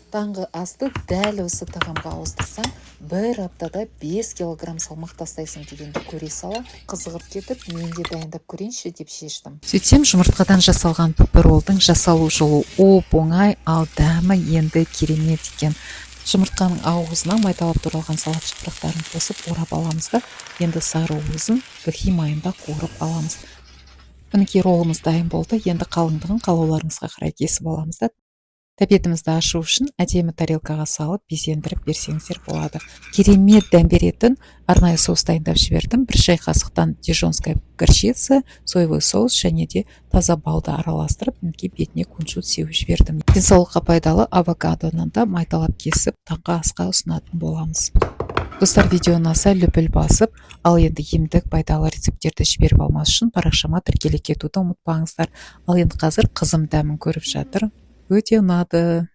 Таңғы асты дәл осы тағамға ауыстырсаң, бір аптада 5 килограмм салмақ тастайсың дегенді көре сала қызығып кетіп, мен де дайындап көрейінші деп шештім. Сөйтсем, жұмыртқадан жасалған пепперолдың жасалу жолы оп оңай, ал дәмі енді керемет екен. Жұмыртқаның ауызына майдалап туралған салат жапырақтарын қосып, орап аламыз да, енді сары уызын гхи майында қуырып аламыз. Мінекей, роллымыз дайын болды. Енді қалыңдығын қалауларыңызға қарай кесіп аламыз да, тәбетімізді ашу үшін әдемі тарелкаға салып, безендіріп берсеңіздер болады. Керемет дәм беретін арнайы соус дайындап жібердім. 1 шай қасықтан дижонская горчица, соевый соус және де таза балды араластырып, мінекей, бетіне кунжут сеуіп жібердім. Денсаулыққа пайдалы авокадоны да майдалап кесіп, таңғы асқа ұсынатын боламыз. Достар, видео ұнаса, лүпіл басып, ал енді емдік пайдалы рецепттерді жіберіп алмас үшін парақшама тіркеле кетуді ұмытпаңыздар. Ал енді қазір қызым дәмін көріп жатыр, өте ұнады.